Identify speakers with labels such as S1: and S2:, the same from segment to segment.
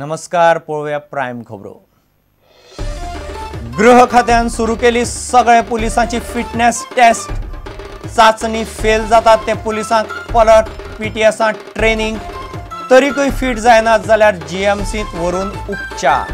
S1: नमस्कार, पळोवया प्रायम खबरो। गृह खात्यान सुरू केली सगळ्या पुलिसांची फिटनेस टेस्ट। चाचणी फेल जातात ते पुलिसांक परत पीटीएसांत ट्रेनिंग, तरीकय फिट जायना जाल्यार जीएमसींत व्हरून उपचार।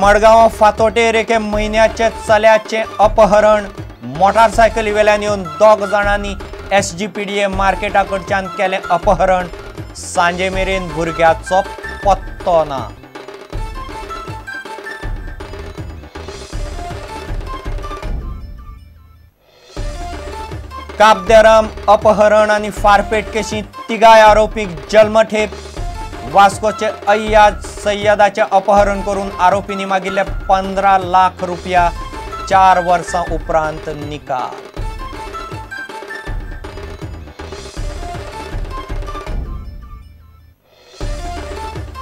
S1: मडगांव फातोटेर एके म्हयन्याचे चल्याचें अपहरण, मोटारसायकली वेल्यान येवन दोग जाणांनी एसजीपीडीए मार्केटा कडच्यान केलें अपहरण। सांजे मेरेन भुरग्याचो पत्तो ना। काबदेराम अपहरण आनी फारपेट केशींत तिगाय आरोपीक जल्मठेप। वास्कोचे अय्याज सय्यदाचें अपहरण करून आरोपींनी मागिल्ले 15 लाख रुपया। 4 वर्सां उपरांत निकाल।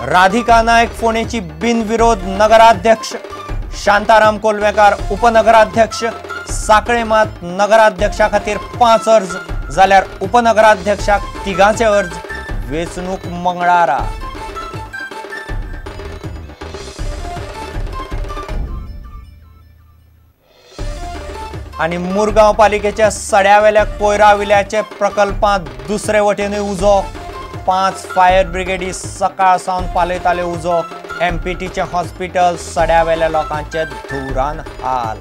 S1: राधिका नायक फोंडेची बिनविरोध नगराध्यक्ष, शांताराम कोलवेकार उपनगराध्यक्ष। साखळे मात नगराध्यक्षा खातीर 5 अर्ज जाल्यार उपनगराध्यक्षाक तिगांचे अर्ज। वेंचणूक मंगळारा। आनी मुरगांव पालिकेच्या सड्यावेल्या कोयरा विल्याचे प्रकल्पांत दुसरे वटेनूय उजो। 5 फायर ब्रिगेडी सकाळ सावन पालयताले उजो। एमपीटीचें हॉस्पिटल सड्यावेल्या लोकांचे धुवरान हाल।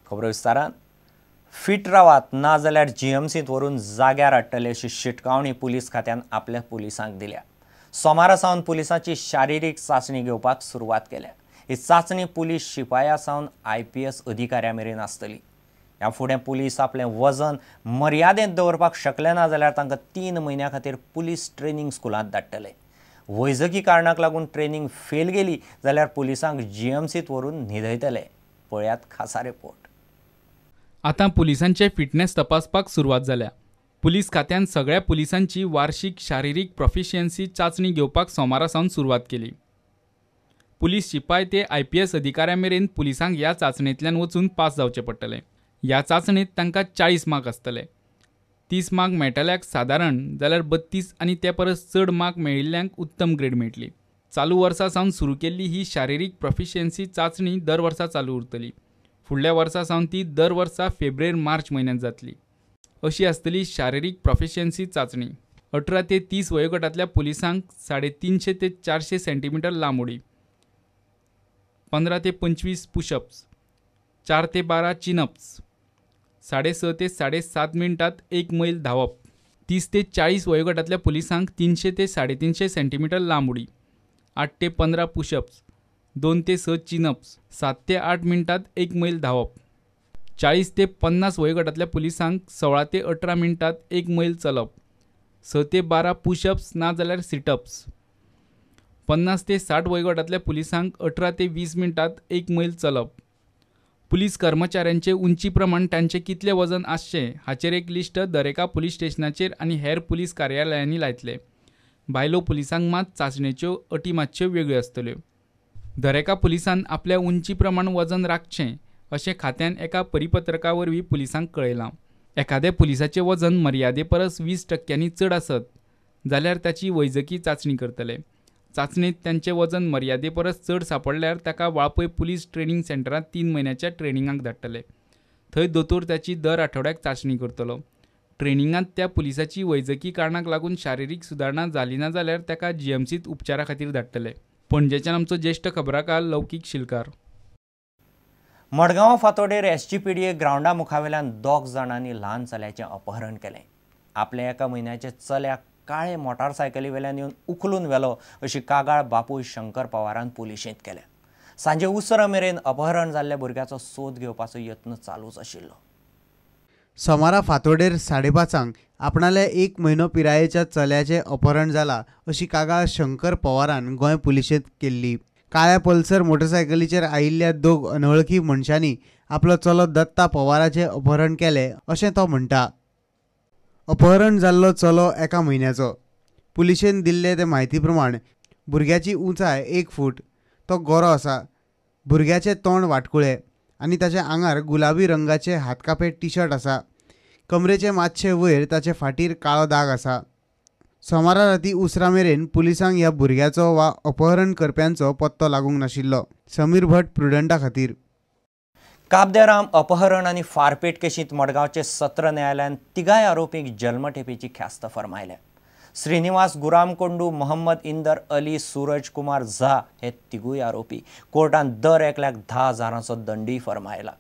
S1: खबरो विस्तारान। फिट रावात ना जाल्यार जीएमसींत व्हरून जाग्यार हाडटले अशी शिटकावणी पुलीस खात्यान आपल्या पुलिसांक दिल्या। सोमारा सावन पुलिसांची शारिरीक चांचणी घेवपाक सुरवात केल्या। ही चांचणी पुलीस शिपाया सावन आयपीएस अधिकाऱ्या मेरेन आसतली। ह्या फुडें पुलीस आपलें वजन मर्यादेंत दवरपाक शकले ना जाल्यार तांकां 3 म्हयन्यां खातीर पुलीस ट्रेनिंग स्कुलांत धाडटले। वैजकी कारणाक लागून ट्रेनिंग फेल गेली जाल्यार पुलिसांक जीएमसींत व्हरून न्हिदयतले। पळयात खासा रिपोर्ट।
S2: आतां पुलिसांचे फिटनेस तपासपाक सुरवात जाल्या। पुलीस खात्यान सगळ्या पुलिसांची वार्षिक शारिरीक प्रोफिशियन्सी चांचणी घेवपाक सोमारा सावन सुरवात केली। पुलीस शिपाय ते आयपीएस अधिकाऱ्या मेरेन पुलिसांक ह्या चांचणेंतल्यान वचून पास जावचें पडटलें। ह्या चांचणेंत तांकां 40 मार्क आसतले। 30 मार्क मेळटल्याक सादारण जाल्यार 32 आनी ते परस चड मार्क मेळिल्ल्यांक उत्तम ग्रेड मेळटली। चालू वर्सा सावन सुरू केल्ली ही शारिरीक प्रोफिशियन्सी चांचणी दर वर्सा चालू उरतली। फुडल्या वर्सा सावन ती दर वर्सा फेब्रुवारी मार्च म्हयन्यांत जातली। अशी आसतली शारिरीक प्रोफिशियन्सी चांचणी। 18 ते 30 वयोगटांतल्या पुलिसांक 350 ते 400 सेंटीमिटर लांब उडी, 15 ते 25 पुशअप्स, 4 ते 12 चिनअप्स, 6.5 ते 7.5 मिनटात 1 मैल धांवप। 30 ते 40 वयोगटांतल्या पुलिसांक 300 ते 350 सेंटीमिटर लांब उडी, 8 ते 15 पुशअप्स, 2 ते 6 चिनअप्स, 7 ते 8 मिनटात 1 मैल धांवप। 40 ते 50 वयोगटांतल्या पुलिसांक 16 ते 18 मिनटात 1 मैल चलप, 6 ते 12 पुशअप्स ना जाल्यार सिटअप्स। 50 ते 60 वयोगटांतल्या पुलिसांक 18 ते 20 मिनटात 1 मैल चलप। पुलीस कर्मचाऱ्यांचे उंची प्रमाण तांचें कितलें वजन आसचें हाचेर एक लिस्ट दरेका पुलीस स्टेशनाचेर आनी हेर पुलीस कार्यालयांनी लायतले। बायलो पुलिसांक मात चांचणेच्यो अटी मातश्यो वेगळ्यो आसतल्यो। दरेका पुलिसान आपल्या उंची प्रमाण वजन राखचें अशें खात्यान एका परिपत्रका वरवीं पुलिसांक कळयलां। एखाद्या पुलिसाचें वजन मर्यादे परस 20% चड आसत जाल्यार ताची वैजकी चांचणी करतले। चांचणेंत तांचें वजन मर्यादे परस चड सांपडल्यार ताका वाळपय पुलीस ट्रेनिंग सेंटरांत 3 म्हयन्याच्या ट्रेनिंगाक धाडटले। थंय दोतोर ताची दर आठवड्याक चांचणी करतलो। ट्रेनिंगांत त्या पुलिसाची वैजकी कारणाक लागून शारिरीक सुदारणा जाली ना जाल्यार ताका जीएमसींत उपचारा खातीर धाडटले। पणजेच्यान आमचो ज्येष्ठ खबराकार लौकीक शिलकार।
S1: मडगांव फातोडेर एसजीपीडीए ग्रावंडा मुखावेल्यान 2 जाणांनी ल्हान चल्याचें अपहरण केलें। आपल्या एका म्हयन्याच्या चल्याक काळे मोटारसायकली वेल्यान येवन उखलून व्हेलो अशी कागाळ बापूय शंकर पवारान पुलिशेंत केल्या। सांजे उसरां मेरेन अपहरण जाल्ल्या भुरग्याचो सोद घेवपाचो यत्न चालूच आशिल्लो।
S3: सोमारा फातोडेर 5:30 आपणाल्या 1 म्हयनो पिरायेच्या चल्याचें अपहरण जाला अशी कागाळ शंकर पवारान गोंय पुलिशेंत केल्ली। काळ्या पल्सर मोटरसायकलीचेर आयिल्ल्या 2 अनवळखी मनशांनी आपलो चलो दत्ता पवाराचें अपहरण केलें अशें तो म्हणटा। अपहरण जाल्लो चलो एका म्हयन्याचो. पुलिशेन दिल्ले ते म्हायती प्रमाण भुरग्याची उंचाय 1 फूट, तो गोरो आसा. भुरग्याचें तोंड वाटकुळें आनी ताच्या आंगार गुलाबी रंगाचे हातकापे टी शर्ट आसा. कमरेचे मातशे वयर ताचे फाटीर काळो दाग आसा. सोमारा राती उसरां मेरेन पुलिसांक ह्या भुरग्याचो वा अपहरण करप्यांचो पत्तो लागूंक नाशिल्लो. समीर भट, प्रुडंटा खातीर.
S1: काबदेराम अपहरण आनी फारपेट केशींत मडगांवचे सत्र न्यायालयान तिगाय आरोपींक जल्मठेपेची ख्यास्त फर्मायल्या. श्रीनिवास गुरामकोंडू, मोहम्मद इंदर अली, सूरज कुमार झा हे तिगूय आरोपी. कोर्टान दर एकल्याक 10,000 दंडूय फर्मायला.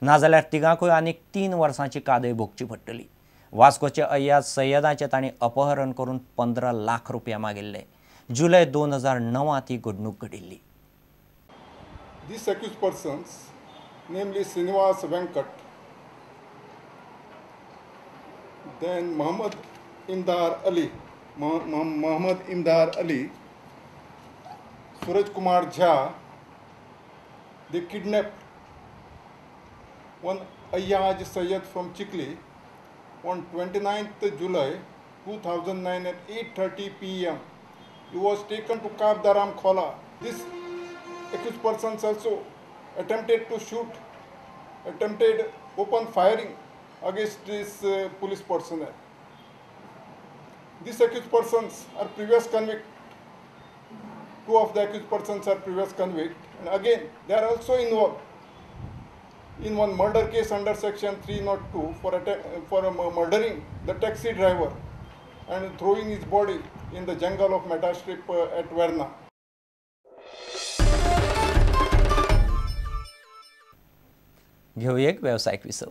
S1: नाजाल्यार तिगांकूय आनीक 3 वर्सांची कादय भोगची पडटली. वास्कोचे अय्याज सय्यदाचें तांणी अपहरण करून 15 लाख रुपया मागिल्ले. जुलय 2009 ही घडणूक घडिल्ली.
S4: These accused persons, namely Srinivas Venkat, then Mohammad Imdar Ali, Suraj Kumar Jha, they kidnapped one Ayyaz Sayyed from Chikli on 29th July 2009 at 8:30 p.m. He was taken to Kabdaram Khola. This accused persons also attempted to shoot, attempted open firing against this police personnel. These accused persons are previous convict. 2 of the accused persons are previous convict, and again they are also involved in one murder case under section 302 for murdering the taxi driver and throwing his body in the jungle of Meta Strip at Verna.
S1: घेऊया एक व्यावसायिक विसव.